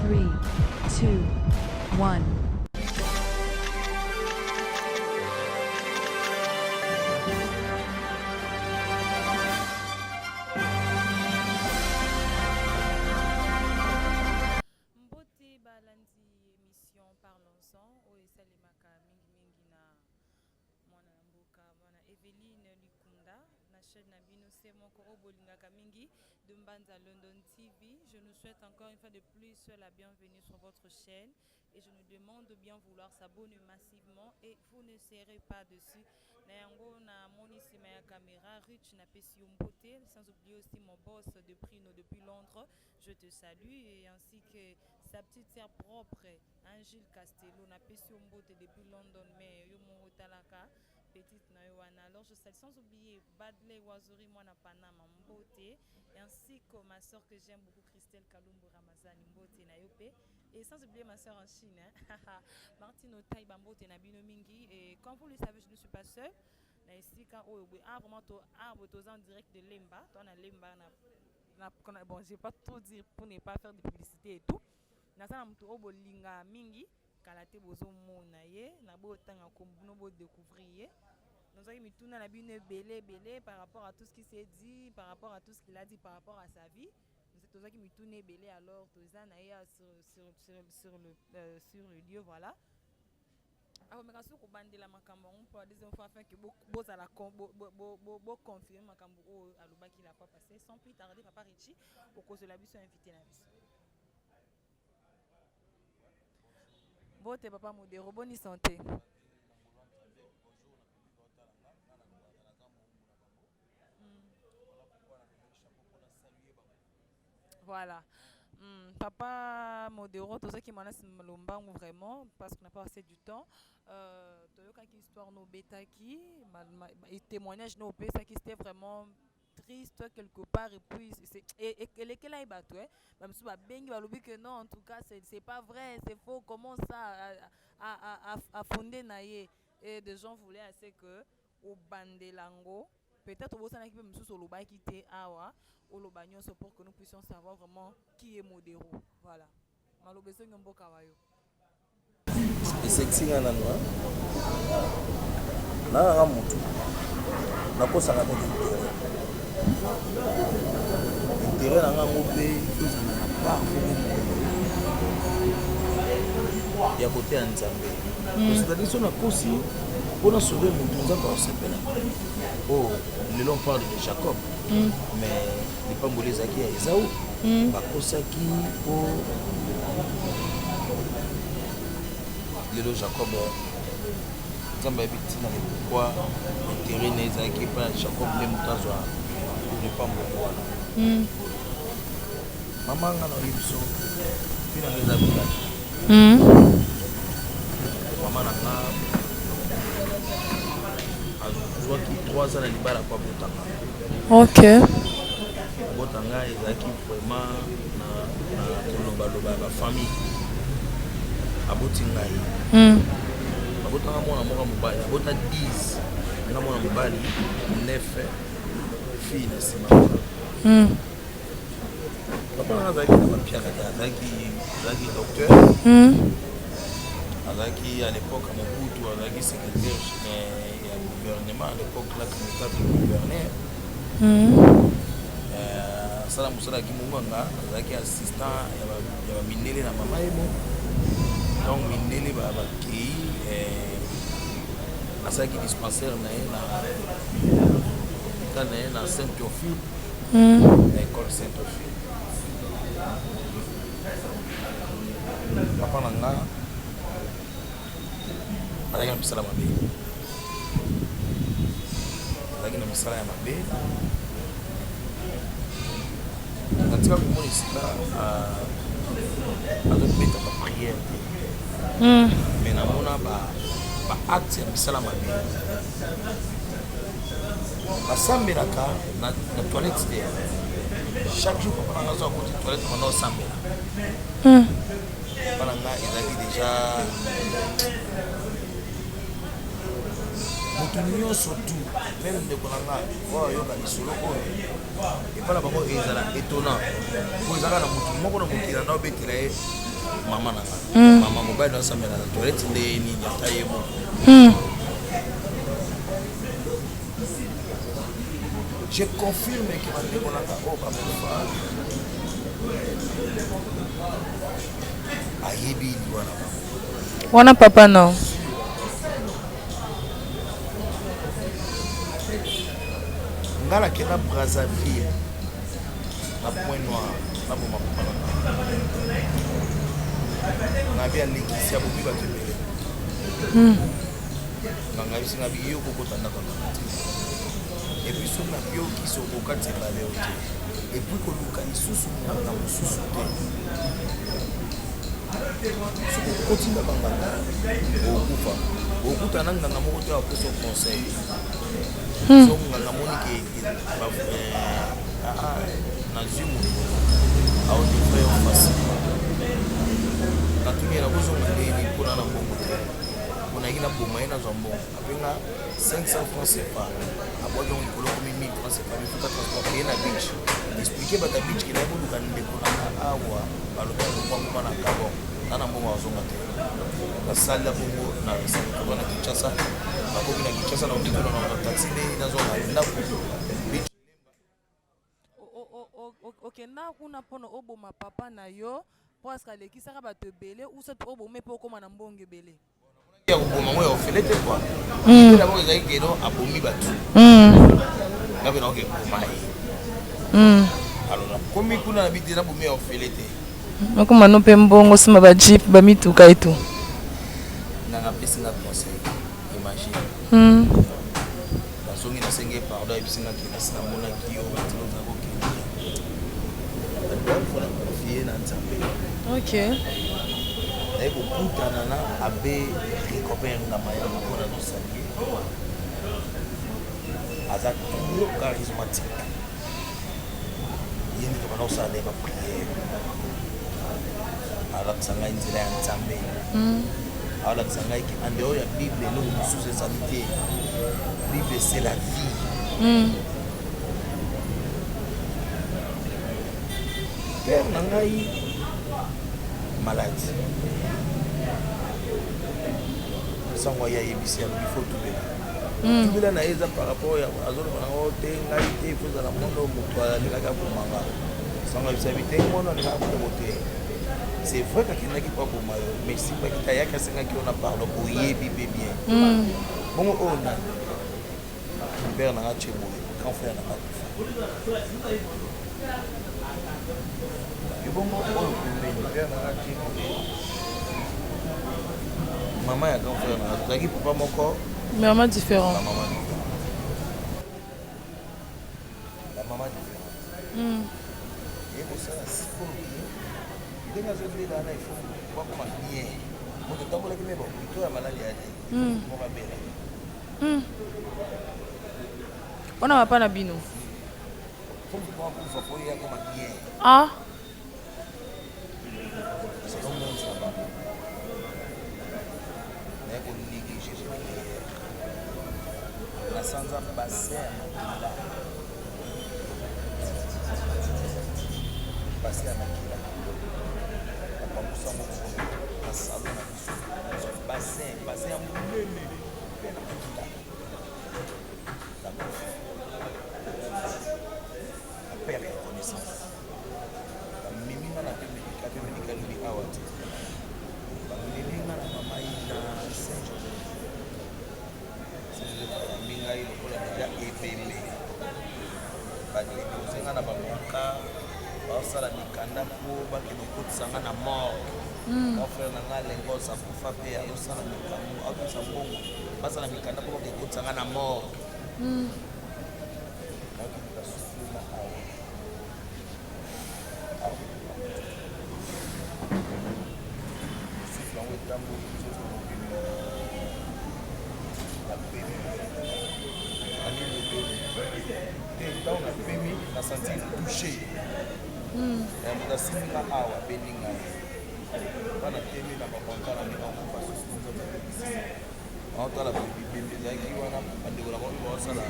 3, 2, 1. Mbote balandi émission Parlons-en oyo esalemaka mingimingi na mwana na mboka mwana Eveline Likunda na chaîne na bino se moko oyo bolingaka mingi de Mbanza London TV. Je nous souhaite encore une fois de plus la bienvenue sur votre chaîne et je nous demande de bien vouloir s'abonner massivement et vous ne serez pas dessus. Na yango na moni nsima ya caméra Rich napesi yo mbote, sans oublier aussi mon boss de Prino depuis Londres, je te salue, et ainsi que sa petite sœur propre hein, Gilles Castello napesi yo mbote depuis London, mais yo moko talaka petite na yo wana. Alors je salue sans oublier Badley Wazuri mwana Panama mbote, et ainsi que ma sœur que j'aime beaucoup Christelle Kalumbu Ramazani mbote na yo pe, et sans oublier ma sœur en Chine hein. Martine Otaï mbote na bino mingi. Et comme vous le savez, je ne suis pas seule na esika oyo boye. Ah vraiment to ah boye toza en direct de Lemba, to na Lemba na bon, je vais pas trop dire pour ne pas faire de publicité et tout. Naza na mutu oyo bolinga mingi kala te bozomona ye na botanga kombo bo découvrir ye. Nazwaki mituna na bino ebele ebele par rapport à tout ce qui s'est dit, par rapport à tout ce qu'il a dit, par rapport à sa vie. Tozwaki mituna ebele, alors toza na ye sur le lieu, voilà. Akomeka soki kobandela makambo yango mpo la deuxième fois afin que bozala boconfirme makambo oyo alobaki la fois passée. Sans plus tarder, papa Richie, okozwela biso invité na biso. Mbote papa Modero, boni santé? Bonjour na public otala nga. Nga na lobaka naza mowumbu na bango. Voilà pourquoi nalobeli chapeau mpona saluer bango. Voilà. Papa Modero, tozaki mwana nsima lombangu vraiment parce qu'on n'a pas assez du temps. Toyokaki histoire no obetaki, témoignage no opesaki, c'était vraiment triste quelque part, et puis elekela ye bato bamisusu babengi balobi que non, en tout cas c'est pas vrai, c'est faux, comment ça afondé na ye, et des gens voulaient assez que obandela yango. Peut-être obosanaki mpe mosusu olobaki te awa, oloba nyonso pour que nous puissions savoir vraiment qui est Modero. Voilà, maloba ezongi mboka wa yo. Esekisi nga nanu nanganga motu nakosaka mpe intérêt intérêt na ngango mpe ezala na part moko ya kote ya Nzambe, c'est-à-dire so nakosi mpona sauver motu, Nzambe akosepela. Oh, lelo on parle de Jacob, mais lipamboli ezalaki ya Ezau. Bakosaki mpo lelo Jacob, Nzambe ayebi ntina le pourquoi intérêt na ezalaki epai ya Jacob nde moto azwa lipamboli wana. Mama, nga na oyebi biso mpi na nga eza village. Mama na nga azwaki 3 ans na libala po abotanga. Kobota ezalaki vraiment na kolobaloba ya bafamille. Aboti ngai, abotanga mwana moko mobali, abota 10, nga mwana mobali, 9 fille na nsima. Papa nanga azalaki na bapiaka te, azalaki docteur, azalaki à l'époque ya Mobutu, azalaki secrétaire ya gouvernement à l'époque là Kamitatu gouverneur. Asala mosala ya kimonganga, azalaki assistant ya bamindele na mama yemo. Donc mindele bakei, asalaki dispensaire na ye na hôpital na ye na Saint Théophile, na école Saint Théophile. Papa na nga azalaki na misala mabe, azalaki na misala ya mabe. Natika komona esika azobeta baprière te, mais namona baacte ya misala mabe. Basambelaka na toilette te. Chaque jour papa nanga azo akoti toilette banda osambela. Papa na nga ezalaki déjà motu nyonso tu, même ndeko na nga oyo ayoka lisolo oyo epai na bango ezala étonnant po ezalaka na motu moko na mokili na obetela ye. Mama na nga, mama, mobali asambela na toilette nde nini, ata ye moko. Je confirme ke bandeko na nga oyo bakufa, ayebi liwa na bango. Wana papa no. Nga nakenda Brazzaville na Point Noir, naboma papa na nga. Ngabi alekisi, abomi bato ebele. Nganga yebisi nga bi yo kokota ndako ya nganga te, et puis soki nayoki so okokati ebale oyo te, et puis koluka lisusu nganga mosusu te. Soki okoti ndako ya nganga, okokufa. Okutana na nganga moko te apesa conseil. So nganga moni ke nazwi motu aodélivré yo facile. Natuni ye, nakozonga ndeni mpona na mbongo te, mpo nayaki naboma ye, nazwa mbongo. Apenga 500 francs CFA, abwaki yango likolo, komi 1000 francs CFA. Mifuta transport keye na beach, expliquer bato ya beach ke naye koluka ndeko na nga awa, balobi akokwa na Gabon, na na mbongo azonga te. Nasalela bongo na retrouver na Kinshasa. Nakomi na Kinshasa, na okitona na taxi ndeni nazonga ndako beach. Okenda kuna mpona oboma papa na yo mpo aske alekisaka bato ebele, usa obome mpo okóma na mbongo ebele? Ya koboma ngo ya ofele te kua. D'abord ezalaki keno abomi bato, nga mpe naoke koboma ye. Alors nakomi kuna na bi te, nabomi ya ofele te. Okóma no mpe mbongo, nsima bajeep, bamituka etu. Nganga apesi nga conseil, imagine. Nazongi, nasengi ye pardon. Ayebisi nga ke nasi namonaki yo batili oza kokende mpona confie na Nzambe. Naye kokutana na abbé Rigobert Ngama ya mpona nosalie, aza trop charismatique. Ye nde tokanda kosala na ye baprière, alakisa ngai nzela ya Nzambe, alakisa ngai ke en dehors ya Bible eloko mosusu ezali te. Bible, c'est la vie. Père na ngai malade, sango aye, ayebisi, alobi faut tubela. Tubela na ye eza par rapport ya azoloba nango te, ngai te, faut ezala mwana oyo moto alingaki abomanga. Sango ayebisa bi te, mwana alingaki abongo te. C'est vrai kakendaki mpo aboma yo, mais simbaki te, ayaki asengaki yo na pardon, oyebi mpe bien. Bongo oyo nani? Père na nga tie boye, grand frère na nga kufa. Ebongo oyo pembeni, père na nga tie boye, mama ya grand frère na nga. Tozalaki papa moko. Mama différent. La maman différente, la maman différente. Ye kosala sikoyo ndenge azobela wana, il faut bakoma bien. Moto otambolaki me bapito ya malali ya te, moko abela. Wana papa na bino? Faut moto moko akufa po ye akoma bien. Ah. Selon monde na bango, naye konéglige prière na sanza bassin ya makila, bassin ya makila bapangusa ngo na salon na biso, bassin, bassin ya monene mpe na makila. Nakufi na père ya connaissance, bamemi nga na pe médical. Pe médical lobi awa te, bamemi nga na mama ye na Saint Joseph. Saint Joseph bayambi ngai lokola deja ebembe, badépose nga na bamoka, baosala mikanda mpo bakende kokotisa nga na morgue. Mon frère na nga Lengos akufa mpe, azosala mikambo, azopesa mbongo basala mikanda mpo bakende kokotisa nga na morgue. Nakoluka souffle na awa awa, souffle yango etamboli nzoto mobimba. Napemi, namilobeli te. Ntango napemi, nasentir touché ya moto asimbi nga awa, abendi ngai. Wana temi na babanka na ndenge akufa susu, nzambe aotala bibembe ezalaki wana. Bandeko na bango baosala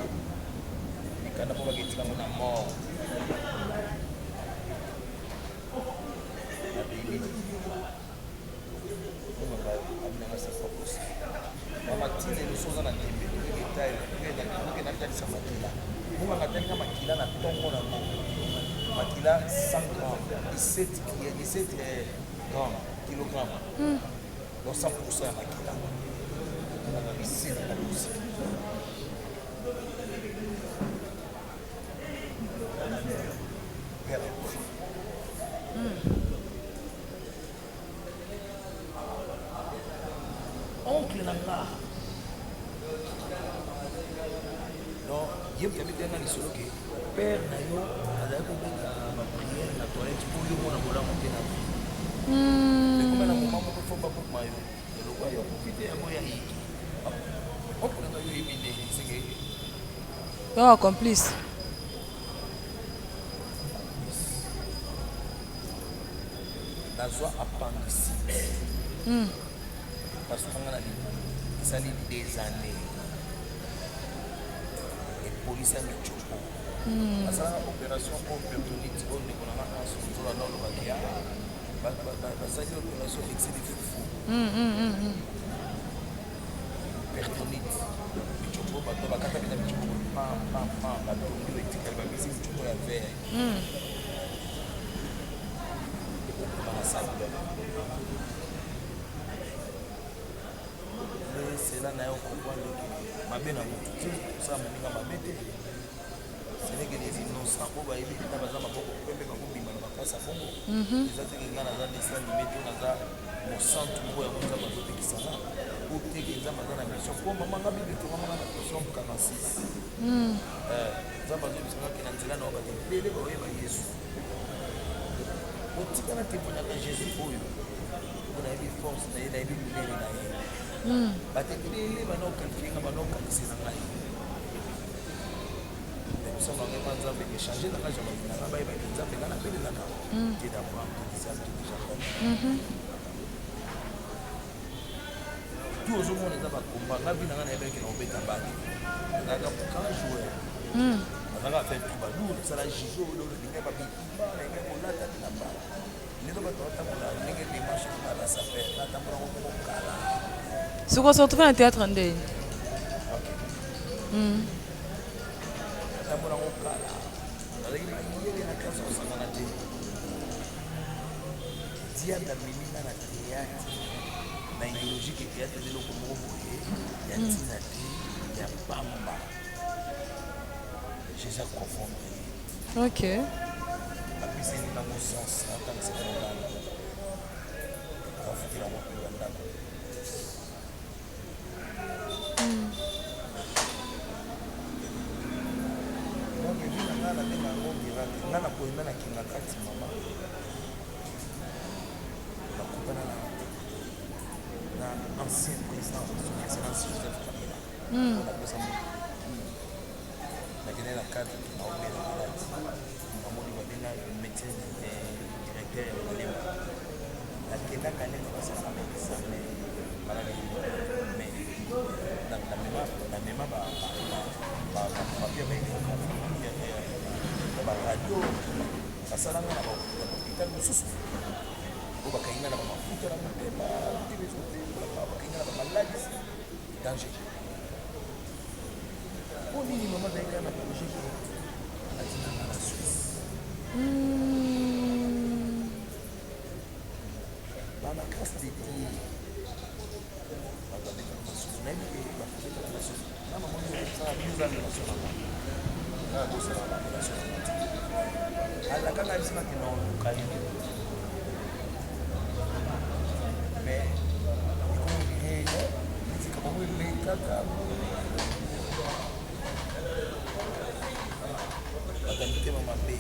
mikanda mpo baketika ngo na mort. Nabimi. Monganga abi na nga c'est pas possible. Mama ti lelo soki oza na tembe okoki natalisa makila. Monganga atali nga makila na tongo na ngo. Makila 100 grammes, 17 17 grammes, kilogrammes. Donc 100% ya makila. Monganga abi c'est pas possible. Père akufi. Oncle na nga donc ye moto abeteli nga lisolo ke père na yo azali kobeta baprière na toilette mpo yo mona bolamu te na vie. Ekoma na moment moko fo baboma yo, eloko yo okufi te, yango ya yiki oncle na nga, yo oyebi ndenge seke. Yo complice. Nazwa appendicite, epasukanga na libumu, esali des années, epolisa michopo. Asalaka opération oyo péritonite oyo ndeko na nga Anse Nzola na olobaki ya basali opération excès de fufu, péritonite, michopo, bato bakata bina michopo pam pam pam, batongi oyo etikali, babisi michopo ya vert, ekokoma na sali nde cela na yo comprendre ke mabe na motu te, kosala moninga mabe te. Ce n'est que des innocents oyo bayebi ata baza maboko pembe bakobima na bakasi ya bongo. Eza teke ngai naza dessin animé to naza mosantu moko yango Nzambe azopekisanga po teke Nzambe aza na mission po mama nga Bible etongamanga na psaume 46. Nzambe azoyebisanga ke na nzela na yo bato ebele baoyeba Yesu. Otika na témoignaka Jésus oyo po nayebi force na ye, nayebi monene na ye. Bato ebele bana oqualifier nga, bana okanisela ngai biso bango ema Nzambe échange na ngai jamai na ngai, bayebaki Nzambe ngai nabelelaka Dieu d'Abraham, Dieu d'Isaac, Dieu de Jacob. Tu ozomona eza bakomba nga vi na ngai, nayebaki na kobeta bale, nazalaka grand joueur, nazalaka affaire troubadour, nasala judo, nalingai babitumba, nalingai kolata te na bala. Lelo bato batambola ndenge démarche na basaper, natambola ngo moko kala. Soki ose retrouve na théâtre ndeni? Ok, natambola ngo kala, nazalaki mayele na classe, kosangana te. Diable amemi nga na théâtre na idéologie ke théâtre eza eloko moko boye ya ntina te, ya pamba. Jésus aconfondre ye. Apeseli nango sens, natangisaka ngo bana, nafutela ngo mpe bandako. Donc vie na ngai nabenga yango miracle. Ngai nakoyemba nakinga kati mama, nakutana na ancien président, son excellence Joseph Kabila. Napesa moto, nakende na cadre naobela maladi, bamoni babenga médecin directeur ya Kalema. Nakendaka ndenge basala baexamen maladi, mais namema bapapier ya baradio basalanga na bahôpital mosusu oyo bakangi nga na bamafuta na motema, bakangi nga na bamaladi danger. Mpo nini mama azalaki kaka na projet ke atinanga na Suisse? Par la grâce de Dieu, bato babetaka masolo, nayebi ke bato babetaka masolo na mama osala biza relation na nga, kaka tosala barelation na bato alakaka biso nakenda koluka ye, mais ekomodire neti bango elekaka bato ya mitema mabe.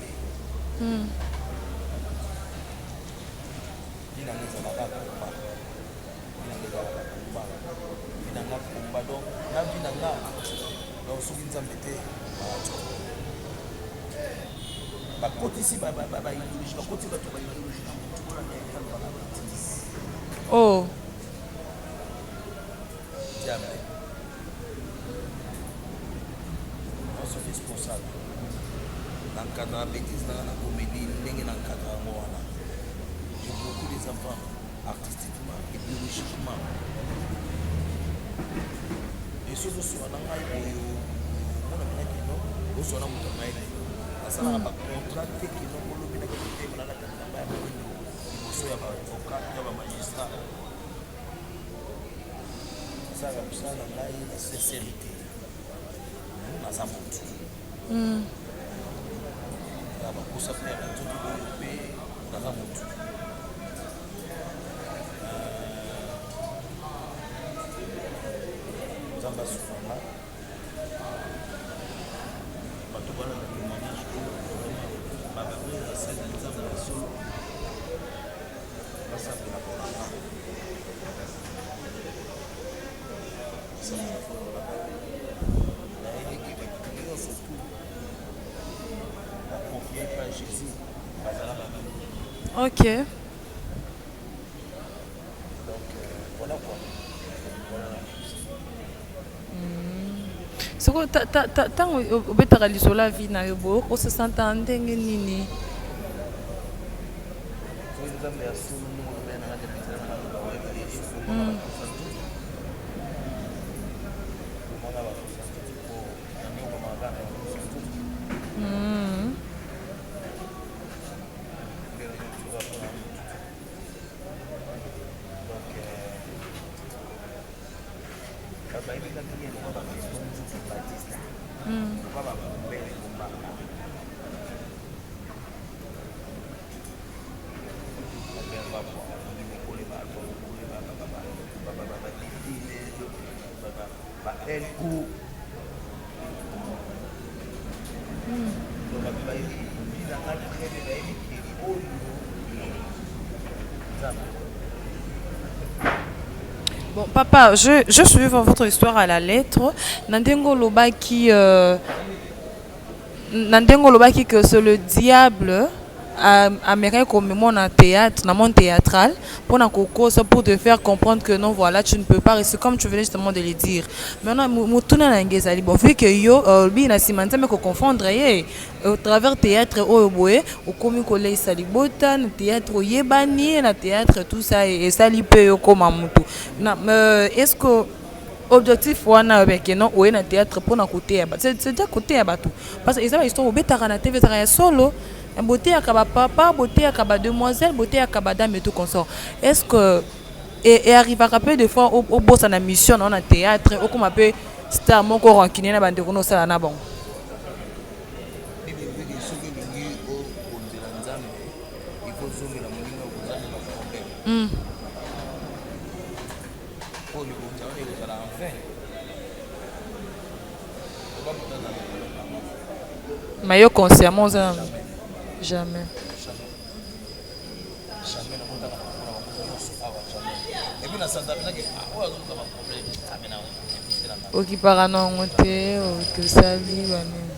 Vie na nga ezalaka komba, vie na nga ezalaka komba, vie na nga komba. Donc na vie na nga, donc soki Nzambe te, bakotisi baidéologie, bakotisi bato baidéologie na motu mpona alobaka bêtise. Oh. Diable nyonso responsable na encadre ya bêtise nanga na comédie, ndenge na encadre yango wana. J'ai beaucoup des enfants artistiquement. Logiquement, et soki ozosola na ngai boye, omona mpenza kino osola na moto ya mayele. Asalaka bacontrat te kino olobi naki kotema nalata bilamba ya mwindo liboso ya baavocat ya bamagistrat. Nasalaka mosala na ngai na sincérité. Naza motu na bakosa mpe ya banzoto oyo, mpe naza motu. Nzambe asukanga bato balanda témoignage oyo, vraiment bababele basali na Nzambe ya solo, basambela mpona nga, basambela mpona nga. Nayebi bato nyonso tu baconfie pa Jésus, bazala babali. Donc voilà quoi, voilà. Sikoyo, ntango obetaka lisolo ya vie na yo boye, osesanta ndenge nini? Soki Nzambe ya solo, ndenge olobela nanga te, mpenza na naloba, oyebi ebomaka baposa nzoto, ebomaka baposa nzoto, po na ndenge obomaka kaka na baposa nzoto, ndenge nyonso mpona motu. Donc bato bayebi nga ndenge lokwa bapesto Nzuki Batista, lokwa babombele bombanga. Ba LO, donc bato bayebi vie na nga très bien, bayebi ke oyo Nzambe. Bon, papa, je suis votre histoire à la lettre. Na ndenge olobaki que c'est le diable américain comme moi na théâtre, na monde théâtral, pour na kokosa, pour te faire comprendre que non, voilà, tu ne peux pas rester, comme tu venais justement de le dire. Maintenant, motuna na ngai ezali, bon, vu que yo olobi na nsima Nzambe koconfondre ye au travers théâtre oyo boye, okomi koleisa libota na théâtre, oyebani na théâtre, tout ça esali mpe yo koma mutu na est-ce que objectif wana oyebeke non, oye na théâtre mpona koteya bato, c'est déjà koteya bato, parce que eza bahistoire obetaka na TV, ezalaka ya solo, boteyaka bapapa, boteyaka bademoiselle, boteyaka badame et tout consort, est ce que et arrivaka mpe des fois obosana mission na yo na théâtre, okóma mpe star moko rancunier na bandeko na osala na bango? Bible elobi soki olingi okondela Nzambe, il faut ozongela moninga, okozanga baproblème. Oyo libonza wana ekozala en vain. Oba moto aza na problème na nga. Mais yo consciemment oza jamais? Jamais, jamais. Nakotaka na mpona bango nyonso awa, jamais. Et puis nasanta mpenake oyo azoluka baproblème ame na évite na nga. Okipaka nango te, okosali banini?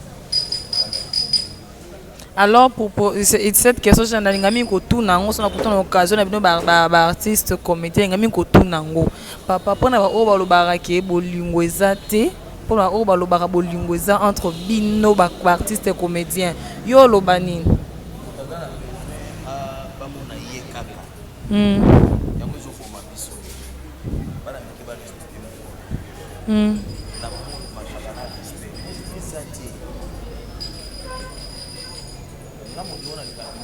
Alors pour cette question, nalinga mingi kotuna yango. So nakotuna occasion na bino baartiste comédien, nalinga mingi kotuna yango, papa, mpona baoyo balobaka ke bolingo eza te, mpona oyo balobaka bolingo eza entre bino baartiste comédien, yo oloba nini? Moto aza na besoin bamona ye kaka. Yango ezoboma biso. Bana mike barespecte mokolo. Na monde mashaka na respect eza te. Nga moto wana alekaka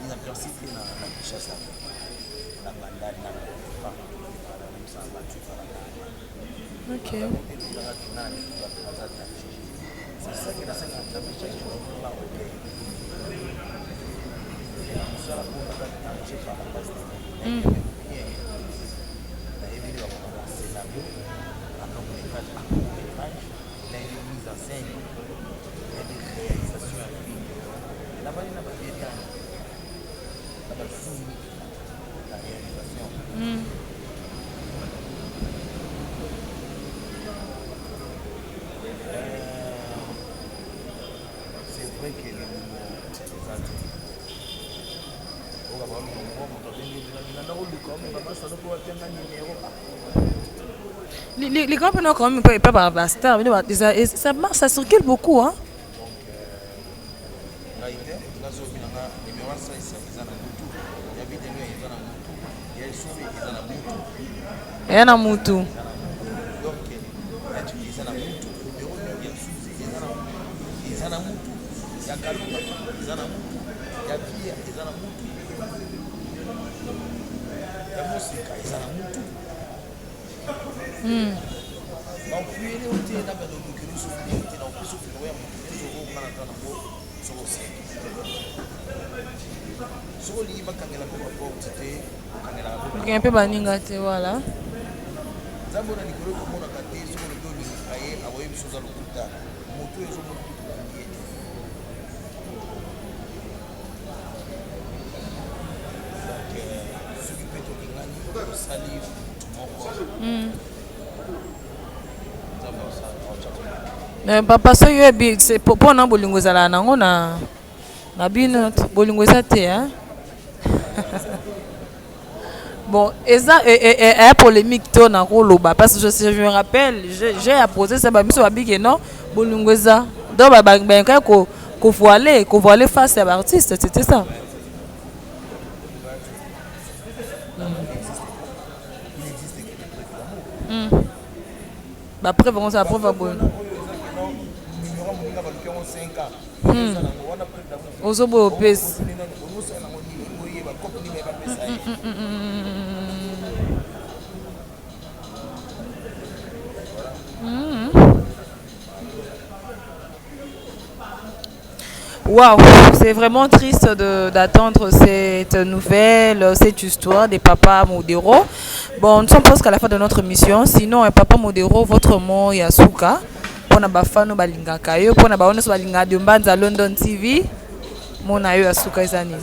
inaperçu te na Kinshasa, na Bandali, na partout nalekaka, nayebisaka bato efalaka. C'est ça que nasengaka Nzambe chaque jour, ba orgueil mosala mpo naza danger par la grâce de Dieu. Nayebi nde bakomaka scénario, na long métrage, à court métrage, nayebi mise en scène, nayebi réalisation ya film. Nabali na babieliane na bazumi na réalisation. C'est vrai que libumo eza te. Oyo baluka moko, moto abengi nanda koluka omema masano mpo atenga numéro. Les grands prénoms quand même pas ba star, ça marche, ça circule beaucoup, hein. Donc ngai te, nazobi nanga numéro. Saisa eza na mutu, ya Videlo eza na mutu, ya Esobe eza na mutu. Eya na mutu. Donc eza na mutu, numero ya Suzi eza na eza na mutu, ya Kalunga eza na mutu, ya Pia eza na mutu, ya Moseka eza na mutu. Bampuyele yo te na bando oluki nyonso te na opesi ofelo ya moto nyonso oyo nga naza nango. Soki osengi, soki olingi bakangela mpe baporte te, okangelaka mpe Okende mpe baninga te, voilà. Nzambe oyo na likolo tomonaka te, soki olobi olingaka ye, akoyebi biso oza lokuta. Moto oyo ezomona kutu olingi ye te. Donc soki mpe tolingani, tosali motu moko. Nzambe akosala aotya. Mais papa, soki oyebi mpona bolingo ezalaka nango na na bino, bolingo eza te, hein? Bon, eza eya polémique to na koloba, parce que je me rappelle, j'ai apposé ça, babiso babike non, bolingo eza. Donc bayekaki kovoiler face ya baartiste, c'était ça. Il existe que des preuves d'amour. Bapreuve yango, eza bapreuve ya boye. Numéro moninga baluki yango 5 ans, eza nango wana preuve d'amour. Ozoboya opesi. Ozosala nango nini? Oyeba kope nini bapesa ye. Waouh, c'est vraiment triste d'attendre cette nouvelle, cette histoire des papas Modero. Bon, nous sommes presque à la fin de notre mission. Sinon, papa Modero, votre mot ya suka. Pona bafano balingaka yo, pona ba nyonso balingaka de Mbanza London TV. Mot na yo ya suka eza nini?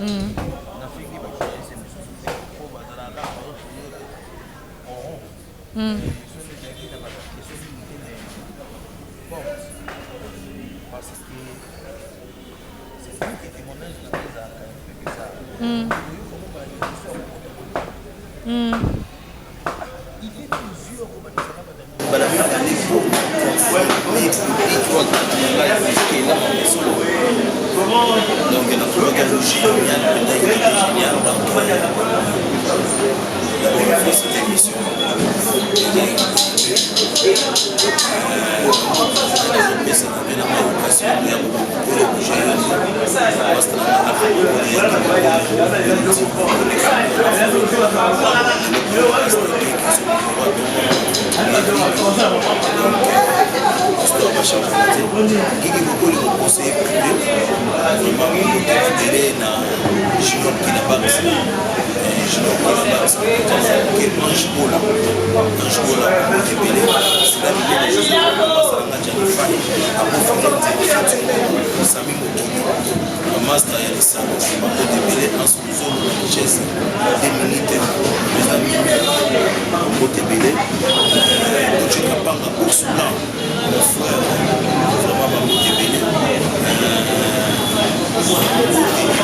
Nafingi bajournaliste mosusu te, po bazalaka bazotourner en rond. Émission ezalaki na baquestion mingi te, mais bon, parce que c'est vrai que témoignage na ngai ezalaka un peu bizarre. Oyoka mo baémission ya kokota boye. Il est plusieurs oyo bapesaka bala mibale po solo. Donc nakomaki yango génial mpenza, eleki génial. Donc d'abord félicité émission nazopesaka mpe na ngai occasion ya kokolo kojeyani master na histoire bachange te. Ngiki Kokoli koconseiller privé, vraiment ebele na Junior Kina Banks, Junior Kina Banks, ke Ange Bola, Ange Bola ebele sila bibele basalanga Jani Fai abofaki Sami Mokili, bamaster ya lisano, bakote ebele, Anse Luzolo na richesse 2 minutes, président Mimi, bakote ebele, Toche Kapanga, Ours Blanc, mon frère, vraiment bakote ebele, bakote ebele,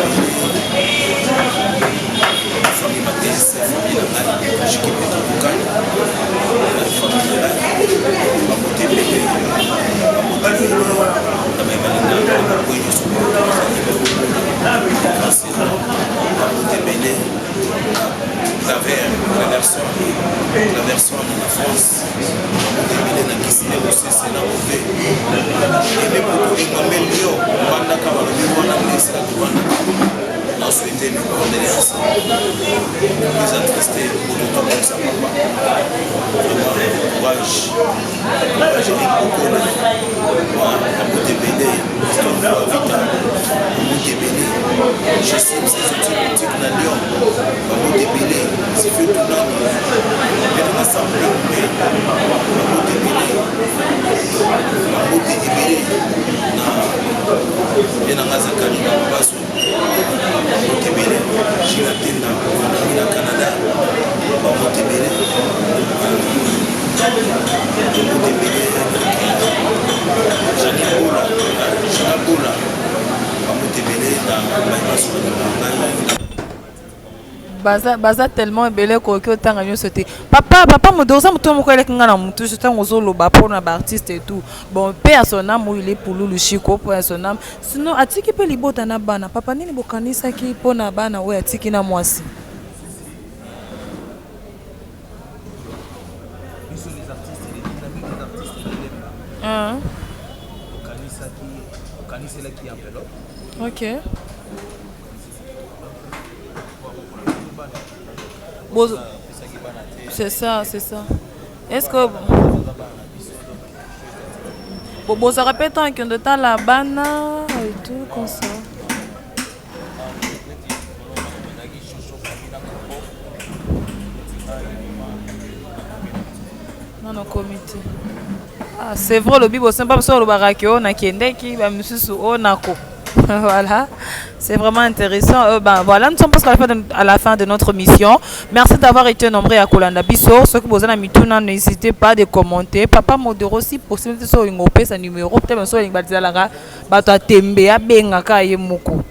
famille Matese, famille na ngai Jiki Petro Kokani, famille na ngai, bakote ebele, bakote ebele na bayebalingaka bakoyi nyonso bazali bakote ebele. Claver, Claverson, Claverson na France, bakote ebele na Kisine Kosese na Kope eme poto engambe Lio mbandaka balobi wana nde esika kovandaka. Na souhaite mes condoléances, eza triste moto tobongisa papa. Vraiment courage, courage Eric Bokolo, bakote ebele, Christophe Vita, bakote ebele, Jessim Sezoti boutique na Lyon, bakote ebele, Sife Tunani pene na Sample mpe bakote ebele, bakote ebele na ye na nga Zakari na Mabaso, bakote ebele, Gila Tenda na Canada, bakote ebele, bakote ebele, Jani Bola, Jina Bola, bakote ebele na bayebaso na ngai. Baza, baza tellement ebele koki otanga nyonso te. Papa, papa Modero, oza moto moko eleki nga na motu ntango ozoloba mpona baartiste et tout. Bon, paix à son âme, il est Pululu Chico, paix à son âme. Sinon, atiki mpe libota na bana. Papa, nini bokanisaki mpona bana oyo atiki na mwasi? Biso les artistes, les dynamiques des artistes de Lemba. Ah. Okanisaki, okaniselaki enveloppe. Ok. Bozo... C'est ça, c'est ça. Est-ce que bozwaka mpe ntango akende otala bana et tout comme ça? Nano komi te. Ah, c'est vrai, olobi bosemba biso olobaka ke oyo nakendeki bamisusu oyo nako. Voilà, c'est vraiment intéressant. Ben, voilà, nous sommes presque à la fin de notre mission. Merci d'avoir été nombreux à kolanda biso. Ceux qui vous ont mituna, n'hésitez pas de commenter. Papa Modero, si possible, so sa numéro, peut-être so olingo bato atembe abengaka ye moko.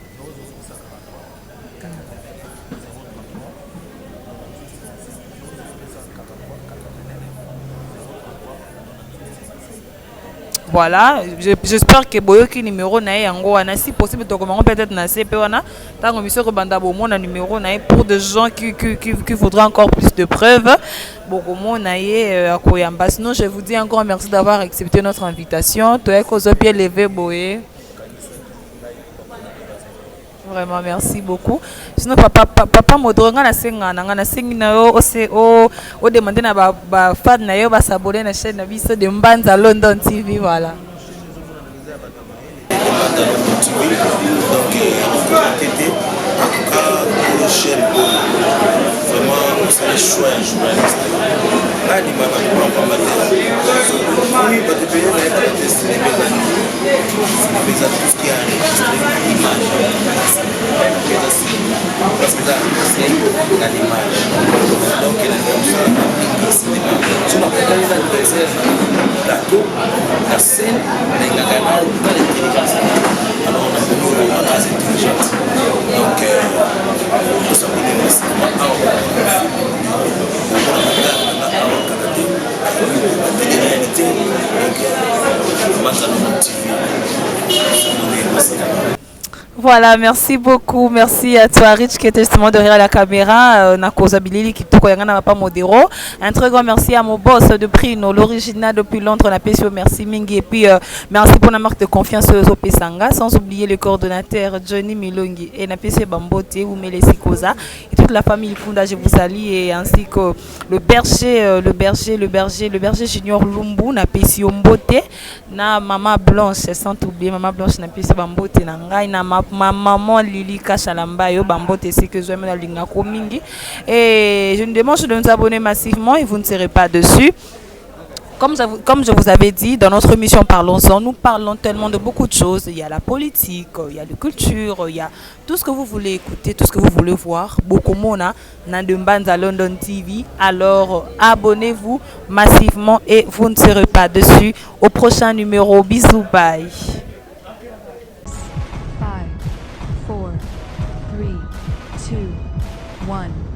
Voilà, j'espère que boyoki numéro na ye yango wana. Si possible, tokomango peut-être na se mpe wana ntango miso ekobanda bomona numéro na ye pour des gens qui voudraient encore plus de preuves, bokomona ye akoyamba. Sinon, je vous dis encore merci d'avoir accepté notre invitation. Toyaki kozwa pied levé boye. Vraiment, merci beaucoup. Sinon, papa, papa Modero, nga nasenga na nga nasengi na yo ose o o demander na ba ba fan na yo ba s'abonner na chaîne na biso de Mbanza London TV, voilà. Mbanza London TV, donc tete en tout cas kolo chaîne oyo vraiment osali choix ya journaliste. Nandimaka mpona pamba te. Oui, bato ebele bayebaka te cinéma eza nini. Cinéma eza tout ce qui est enregistré image. Eza cinéma parce que eza enregistré na l'image. Donc elinga mosala mingi cinéma. So nakutani na adversaire na plateau, na scène, nalingaka na intelligence. Alors nakomi oyo très intelligente, donc tosabone massivement awa awa kaka te télé-réalité. Donc Mbanza London TV, s'abonner massivement. Voilà, merci beaucoup. Merci à toi, Rich, qui était justement derrière la caméra. Nakoza Bilili, qui toko yanga na papa Modero. Un très grand merci à mon boss de Prino, l'original depuis Londres, na PCO, merci mingi. Et puis, merci pour la marque de confiance aux Pesanga. Sans oublier le coordonnateur Johnny Milongi et na PC Bambote, Oumele Sikoza. Et toute la famille Funda, je vous salue. Et ainsi que le berger, le berger, le berger, le berger junior Lumbu, na PCO Mbote, na Maman Blanche, sans oublier Maman Blanche, na PC Bambote, na ngai, na ma maman Lili Kachalamba, yo Bambote, c'est que je na linga ko mingi. Et je nous demande de nous abonner massivement et vous ne serez pas dessus. Comme je vous avais dit, dans notre émission Parlons-en, nous parlons tellement de beaucoup de choses. Il y a la politique, il y a la culture, il y a tout ce que vous voulez écouter, tout ce que vous voulez voir. Beaucoup mona na de Mbanza London TV. Alors, abonnez-vous massivement et vous ne serez pas dessus. Au prochain numéro. Bisous, bye. 5, 4, 3, 2, 1.